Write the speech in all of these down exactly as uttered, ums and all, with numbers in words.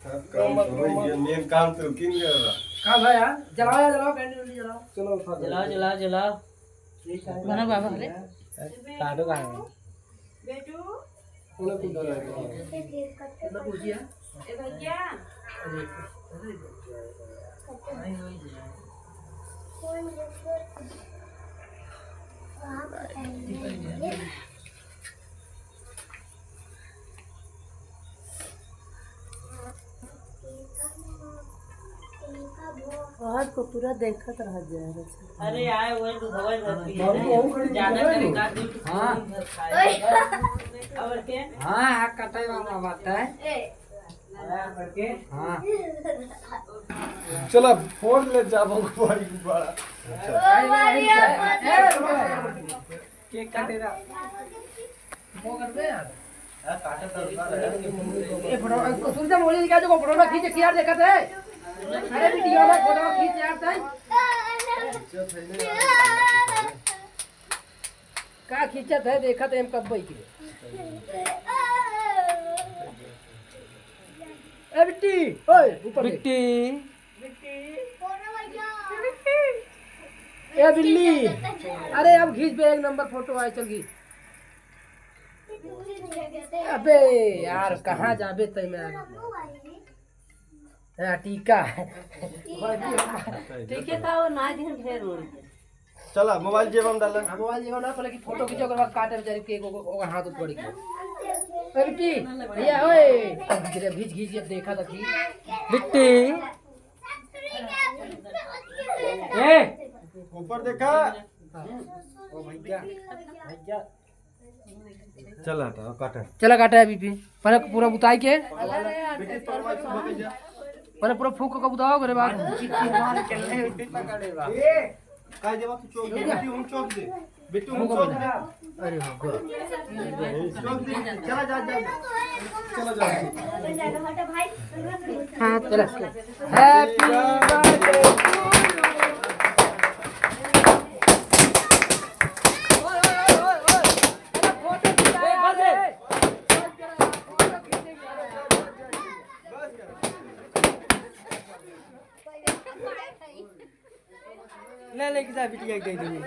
काम तो हो गया, मेन काम तो रुकी नहीं रहा। का भाई यार? जलाओ यार, जलाओ, कैंडल उंडल जलाओ। चलो, उठा दे। जलाओ, जलाओ, जलाओ। ठीक है। बना बाबा, अरे। काटो, काटो। बेटू। उन्हें कुछ डर लगे। मतलब पूछिए। ए भैया। अरे, अरे, नहीं, नहीं, नहीं। बहुत को पूरा देखत रह जाए बस। अरे आए, वही दूधवा ही भर पिए। बाबू, वहू खड़ी जाना दूध करे है। का दूध हाँ। भर खाए। और के? हाँ, हाँ, कटाई वाला बात है। ए। हाँ। चला, फोन ले जाबो, बड़ी बड़ा। ओ, मारिया, ए, केक काटे ला। वो कर दे यार। ए, फोटो, सूरज मोबाइल निकाल दे, फोटो खींच के यार, देखत है। अरे, वीडियो में फोटो खींच यार, तै। का खींचत है, देखत है हम कब बैठ के। ए, बिट्टी, ओए, ऊपर देख। बिट्टी। ए बिल्ली, अरे अब खींच बे, एक नंबर फोटो आए, चल खींच। अबे यार, कहाँ जाबे तै में? हाँ, टीका। टीके का वो ना दिन ढेर हो रही। चला, मोबाइल जेब में डाल। हाँ, मोबाइल जेब में ना, पहले कि फोटो खींचो, ओकर बाद काटे बेचारी केक, ओकर, ओकर हाथ ऊपर गया। ए बिट्टी, भैया, ओए, घीच रे, घीच, घीच, ये देखा था कि। बिट्टी। ए। ऊपर देखा। ओ भैया, भैया। चला हटा, काटा। चला काटा है बीपी। पहले पूरा बुताई के। पहले पूरा फूक के बुताओ, ओकरे बाद। ए, काय देवा तू चौक दे, बेटी हम चौक दे। बेटी हम चौक दे। अरे हो गया। चौक दे। चला जा, जा, जा। चला जा। हाँ, चला। Happy birthday to you। ले, लेके जा बिटिया के दे दे।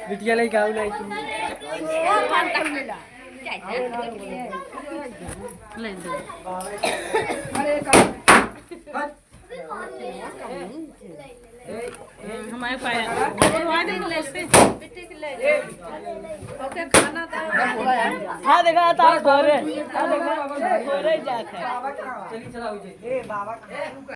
बिटिया लेके आओ ना तू। ले दे। हमारे पाया। ओके, खाना था। हाँ, देखा था, घरे। हाँ, देखा, घरे जाके।